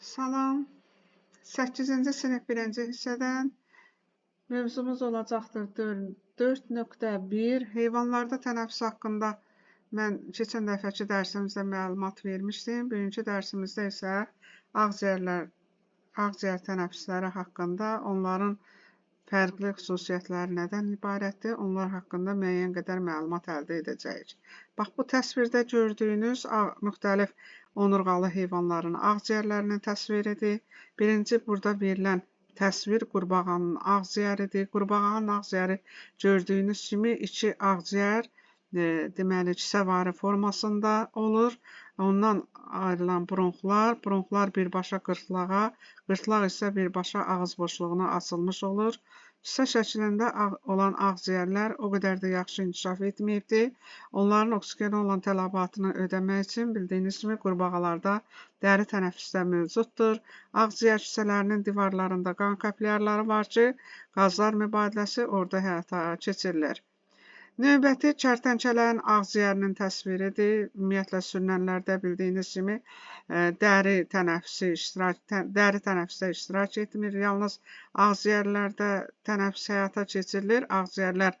Salam. 8-ci sinif 1-ci hissədən mövzumuz olacaqdır 4.1 Heyvanlarda tənəffüs haqqında mən keçən dəfəki dərsimizdə məlumat vermişdim. Bugünkü dərsimizdə isə ağciyər tənəffüsləri haqqında, onların fərqli xüsusiyyətləri nədən ibarətdir, onlar haqqında müəyyən qədər məlumat əldə edəcəyik. Bax, bu təsvirdə gördüyünüz müxtəlif onurğalı heyvanların ağciyərlərinin təsviridir. Birinci, burada verilən təsvir qurbağanın ağciyəridir. Qurbağanın ağciyəri gördüyünüz kimi iki ağciyər deməli kisəvari formasında olur. Ondan ayrılan bronxlar, bronxlar birbaşa qırtlağa, qırtlaq isə birbaşa ağız boşluğuna açılmış olur. Kisə şəklində olan ağciyərlər o qədər də yaxşı inkişaf etməyibdir. Onların oksigenə olan tələbatını ödəmək üçün bildiyiniz kimi qurbağalarda dəri tənəffüsdə mövcuddur. Ağciyər kisələrinin divarlarında qan kapillyarları var ki, qazlar mübadiləsi orada həyata keçirilir. Növbəti kərtənkələrin ağciyərinin təsviridir. Ümumiyyətlə sürünənlərdə bildiyiniz kimi dəri tənəffüsdə iştirak etmir. Yalnız ağciyərlərdə tənəffüs həyata keçirilir. Ağciyərlər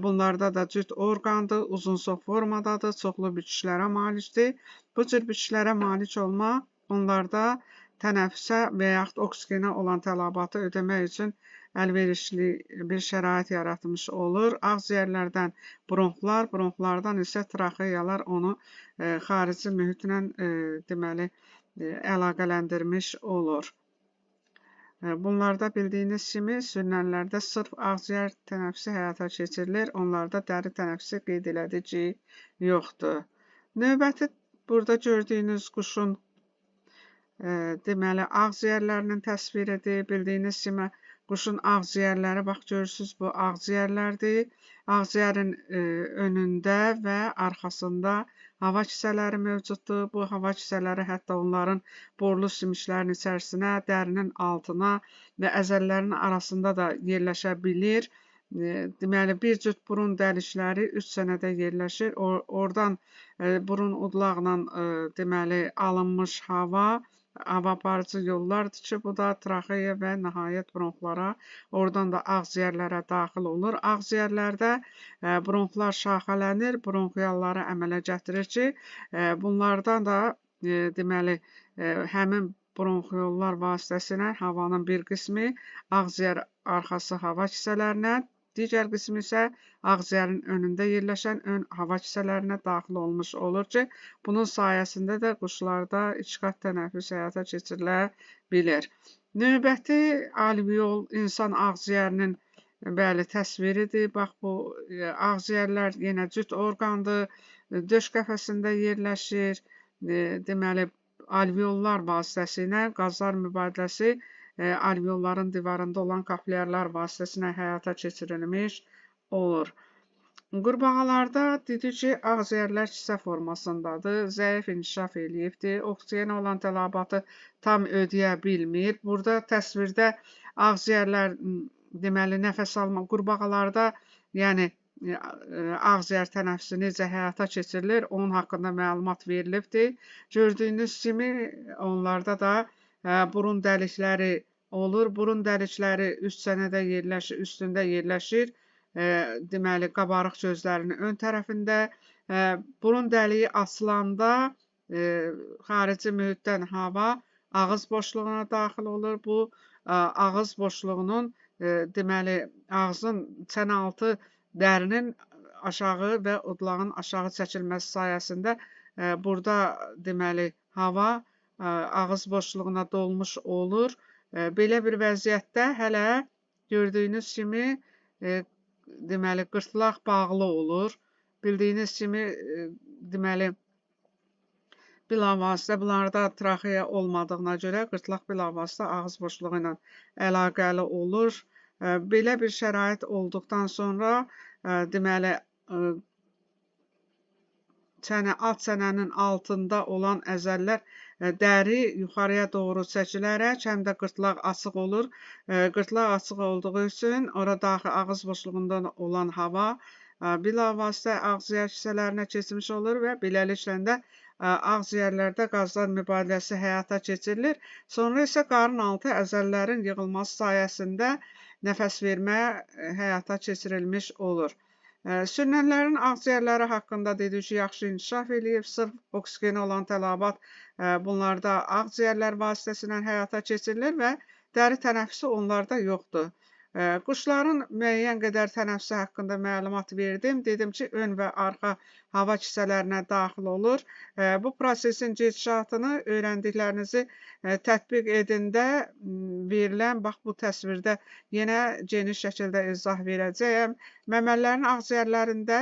bunlarda da cüt orqandır, uzunsov formadadır, çoxlu büküşlərə malikdir. Bu cür büküşlərə malik olma onlarda tənəffüsə və yaxud oksigenə olan tələbatı ödəmək üçün əlverişli bir şərait yaratmış olur. Ağciyərlərdən bronxlar, bronxlardan isə traxeyalar onu xarici mühitlə deməli əlaqələndirmiş olur. Bunlarda bildiyiniz kimi sürünənlərdə sırf ağciyər tənəffüsü həyata keçirilir. Onlarda dəri tənəffüsü qeyd elədi ki, yoxdur. Növbəti burada gördüyünüz quşun deməli ağciyərlərinin təsviridir. Bildiyiniz kimi quşun ağciyərləri, bax görürsünüz, bu ağciyərlərdir. Ağciyərin önündə və arxasında hava kisələri mövcuddur. Bu hava kisələri hətta onların borlu simişlərin içərisinə, dərinin altına və əzəllərin arasında da yerləşə bilir. Deməli, bir cüt burun dəlikləri 3 sənədə yerləşir. Oradan burun udlaqla deməli alınmış hava, hava aparıcı yollardır ki, bu da traxeya və nəhayət bronxlara, oradan da ağciyərlərə daxil olur. Ağciyərlərdə bronxlar şaxələnir, bronxiyalları əmələ gətirir ki, bunlardan da deməli həmin bronxiyollar vasitəsilə havanın bir qismi ağciyər arxası hava kisələrinə, digər qismi isə ağciyərin önündə yerləşən ön hava kisələrinə daxil olmuş olur ki, bunun sayəsində də quşlarda iki qat tənəffüs həyata keçirilə bilir. Növbəti alveol insan ağciyərinin bəli təsviridir. Bax, bu ağciyərlər yenə cüt orqandır, döş qəfəsində yerləşir. Deməli, alveollar vasitəsilə qazlar mübadiləsi alveolların divarında olan kapillyarlar vasitəsilə həyata keçirilmiş olur. Qurbağalarda dedik ki, ağciyərlər kisə formasındadır, zəif inkişaf eləyibdir, oksigenə olan tələbatı tam ödəyə bilmir. Burada təsvirdə ağciyərlər, deməli, nəfəs alma, qurbağalarda, yəni ağciyər tənəffüsü necə həyata keçirilir, onun haqqında məlumat verilibdir. Gördüyünüz kimi, onlarda da burun dəlikləri olur. Burun dəlikləri üst sənədə yerləşir, üstündə yerləşir. Deməli, qabarıq gözlərinin ön tərəfində. Burun dəliyi açılanda xarici mühitdən hava ağız boşluğuna daxil olur. Bu ağız boşluğunun, deməli, ağzın çənəaltı dərinin aşağı və udlağın aşağı çəkilməsi sayəsində burada, deməli, hava ağız boşluğuna dolmuş olur. Belə bir vəziyyətdə hələ gördüyünüz kimi, deməli, qırtlaq bağlı olur. Bildiyiniz kimi, deməli, bilavasitə bunlarda traxeya olmadığına görə qırtlaq bilavasitə ağız boşluğu ilə əlaqəli olur. Belə bir şərait olduqdan sonra, deməli, alt çənənin altında olan əzəllər dəri yuxarıya doğru çəkilərək həm də qırtlaq açıq olur. Qırtlaq açıq olduğu üçün ora daxil ağız boşluğundan olan hava bilavasitə ağciyər kisələrinə keçmiş olur və beləliklə də ağciyərlərdə qazlar mübadiləsi həyata keçirilir. Sonra isə qarın altı əzəllərin yığılması sayəsində nəfəs vermə həyata keçirilmiş olur. Sürünənlərin ağciyərləri haqqında dedik ki, yaxşı inkişaf eləyib. Sırf oksigenə olan tələbat bunlarda ağciyərlər vasitəsilə həyata keçirilir və dəri tənəffüsü onlarda yoxdur. Quşların müəyyən qədər tənəffüsü haqqında məlumat verdim. Dedim ki, ön və arxa hava kisələrinə daxil olur. Bu prosesin gedişatını öyrəndiklərinizi tətbiq edəndə verilən, bax bu təsvirdə yenə geniş şəkildə izah verəcəyəm. Məməlilərin ağciyərlərində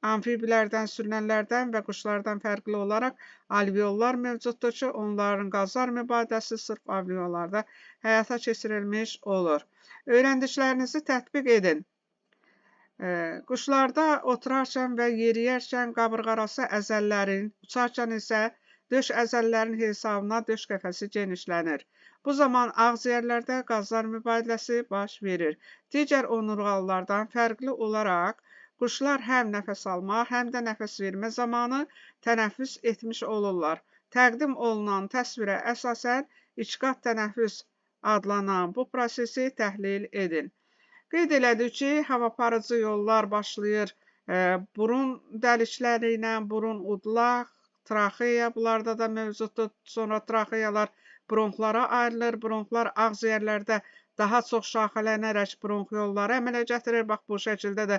amfibilərdən, sürünənlərdən və quşlardan fərqli olaraq alveollar mövcuddur ki, onların qazlar mübadiləsi sırf alveollarda həyata keçirilmiş olur. Öyrəndiklərinizi tətbiq edin. Quşlarda oturarkən və yeriyərkən qabırğarası əzəllərin, uçarkən isə döş əzəllərin hesabına döş qəfəsi genişlənir. Bu zaman ağciyərlərdə qazlar mübadiləsi baş verir. Digər onurğalılardan fərqli olaraq quşlar həm nəfəs alma, həm də nəfəs vermə zamanı tənəffüs etmiş olurlar. Təqdim olunan təsvirə əsasən içqat tənəffüs adlanan bu prosesi təhlil edin. Qeyd elədik ki, havaparıcı yollar başlayır burun dəlikləri ilə, burun udlaq, traxeya bunlarda da mövcuddur. Sonra traxeyalar bronxlara ayrılır. Bronxlar ağciyərlərdə daha çox şaxələnərək bronxiyolları əmələ gətirir. Bax, bu şəkildə də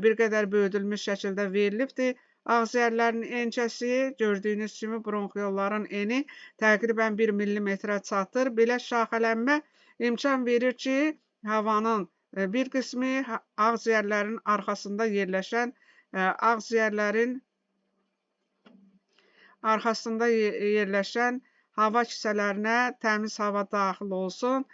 bir qədər böyüdülmüş şəkildə verilibdir. Ağciyərlərin enkəsi gördüyünüz kimi bronxiyolların eni təqribən 1 millimetrə çatır. Belə şaxələnmə imkan verir ki, havanın bir qismi ağciyərlərin arxasında yerləşən hava kisələrinə təmiz hava daxil olsun.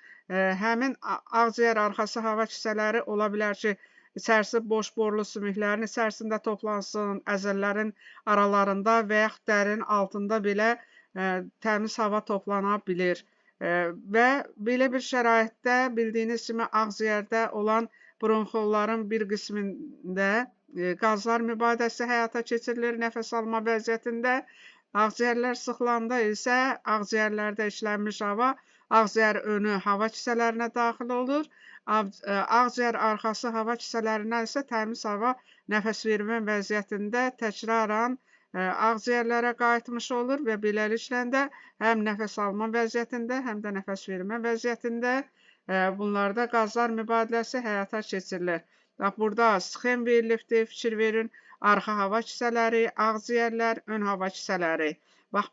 Həmin ağciyər arxası hava kisələri ola bilər ki, içərisi boş borlu sümüklərin içərisində toplansın, əzəllərin aralarında və yaxud dərinin altında belə təmiz hava toplana bilir. Və belə bir şəraitdə bildiyiniz kimi ağciyərdə olan bronxolların bir qismində qazlar mübadiləsi həyata keçirilir nəfəs alma vəziyyətində. Ağciyərlər sıxılanda isə ağciyərlərdə işlənmiş hava ağciyər önü hava kisələrinə daxil olur. Ağciyər arxası hava kisələrindən isə təmiz hava nəfəs vermə vəziyyətində təkrarən ağciyərlərə qayıtmış olur və beləliklə də həm nəfəs alma vəziyyətində, həm də nəfəs vermə vəziyyətində bunlarda qazlar mübadiləsi həyata keçirilir. Bax, burada sxem verilibdir, fikir verin. Arxa hava kisələri, ağciyərlər, ön hava kisələri. Bax,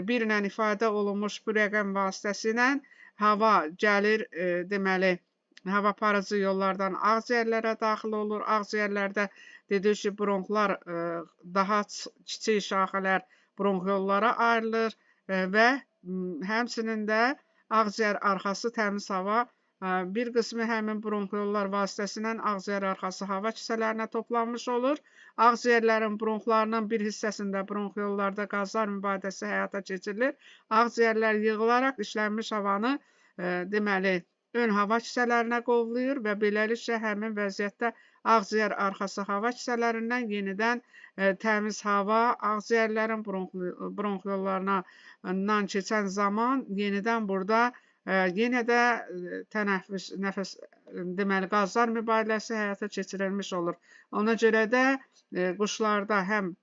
birlə ifadə olunmuş bu rəqəm vasitəsilə hava gəlir, deməli, hava aparıcı yollardan ağciyərlərə daxil olur. Ağciyərlərdə dedik ki, bronxlar daha kiçik şaxələr bronxiyollara ayrılır və həmçinin də ağciyər arxası təmiz hava bir qismi həmin bronxiyollar vasitəsilə ağciyər arxası hava kisələrinə toplanmış olur. Ağciyərlərin bronxlarının bir hissəsində bronxiyollarda qazlar mübadiləsi həyata keçirilir. Ağciyərlər yığılaraq işlənmiş havanı deməli, ön hava kisələrinə qovlayır və beləliklə həmin vəziyyətdə ağciyər arxası hava kisələrindən yenidən təmiz hava ağciyərlərin bronxiyollarından keçən zaman yenidən burada yenə də tənəffüs, nəfəs, deməli, qazlar mübadiləsi həyata keçirilmiş olur. Ona görə də quşlarda həm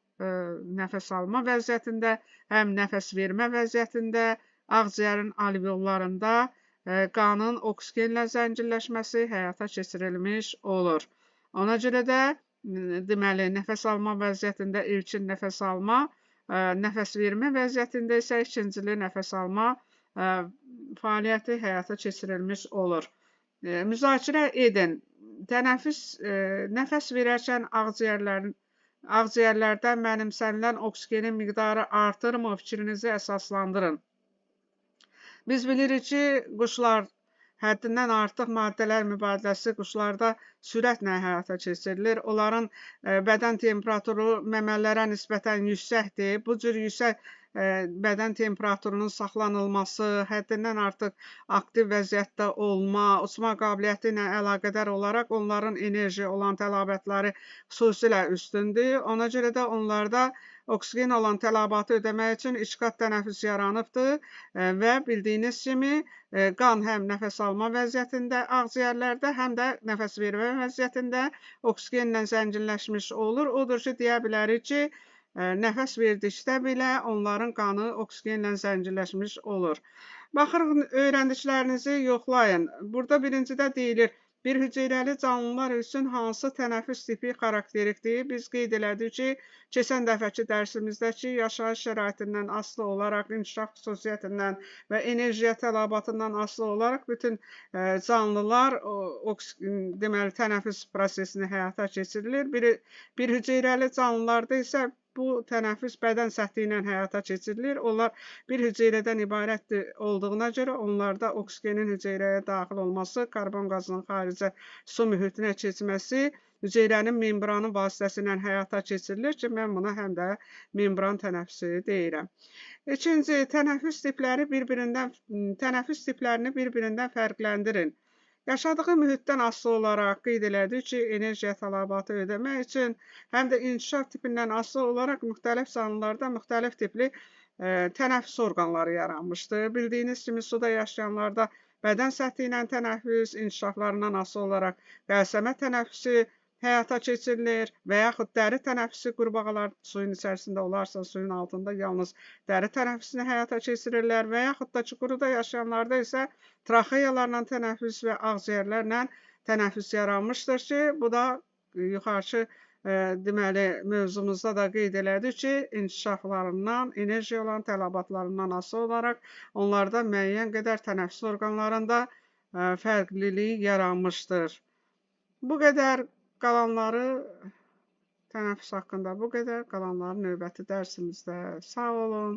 nəfəs alma vəziyyətində, həm nəfəs vermə vəziyyətində ağciyərin alveollarında qanın oksigenlə zənginləşməsi həyata keçirilmiş olur. Ona görə də deməli, nəfəs alma vəziyyətində ilkin nəfəs alma, nəfəs vermə vəziyyətində isə ikincili nəfəs alma fəaliyyəti həyata keçirilmiş olur. Müzakirə edin. Tənəffüs, nəfəs verərkən ağciyərlərdə mənimsənilən oksigenin miqdarı artırmı? Fikrinizi əsaslandırın. Biz bilirik ki, quşlar həddindən artıq maddələr mübadiləsi quşlarda sürətlə həyata keçirilir. Onların bədən temperaturu məməlilərə nisbətən yüksəkdir. Bu cür yüksək bədən temperaturunun saxlanılması, həddindən artıq aktiv vəziyyətdə olma, uçma qabiliyyəti ilə əlaqədar olaraq onların enerji olan tələbatları xüsusilə üstündür. Ona görə də onlarda oksigen olan tələbatı ödəmək üçün üç qat tənəffüs yaranıbdır və bildiyiniz kimi qan həm nəfəs alma vəziyyətində ağciyərlərdə, həm də nəfəs vermə vəziyyətində oksigenlə zənginləşmiş olur. Odur ki, deyə bilərik ki, nəfəs verdikdə belə onların qanı oksigenlə zənginləşmiş olur. Baxırıq, öyrəndiklərinizi yoxlayın. Burada birincidə deyilir, bir hüceyrəli canlılar üçün hansı tənəffüs tipi xarakterikdir? Biz qeyd elədik ki, keçən dəfəki dərsimizdə ki, yaşayış şəraitindən asılı olaraq, inkişaf xüsusiyyətindən və enerjiya tələbatından asılı olaraq bütün canlılar deməli, tənəffüs prosesini həyata keçirilir. Bir hüceyrəli canlılarda isə bu tənəffüs bədən səthi ilə həyata keçirilir. Onlar bir hüceyrədən ibarət olduğuna görə onlarda oksigenin hüceyrəyə daxil olması, karbon qazının xaricə su mühitinə keçməsi hüceyrənin membranı vasitəsilə həyata keçirilir ki, mən buna həm də membran tənəffüsü deyirəm. İkinci, tənəffüs tiplərini bir-birindən fərqləndirin. Yaşadığı mühitdən asılı olaraq qeyd elədik ki, enerjiya tələbatı ödəmək üçün həm də inkişaf tipindən asılı olaraq müxtəlif canlılarda müxtəlif tipli tənəffüs orqanları yaranmışdır. Bildiyiniz kimi suda yaşayanlarda bədən səthi ilə tənəffüs, inkişaflarından asılı olaraq qəlsəmə tənəffüsü həyata keçirilir və yaxud dəri tənəffüsü, qurbağalar suyun içərisində olarsa suyun altında yalnız dəri tənəffüsünü həyata keçirirlər və yaxud da ki, quruda yaşayanlarda isə traxeyalarla tənəffüs və ağciyərlərlə tənəffüs yaranmışdır ki, bu da yuxarıki deməli mövzumuzda da qeyd elədik ki, inkişaflarından, enerji olan tələbatlarından asılı olaraq onlarda müəyyən qədər tənəffüs orqanlarında fərqlilik yaranmışdır. Bu qədər. Qalanları tənəffüs haqqında bu qədər. Qalanları növbəti dərsimizdə. Sağ olun.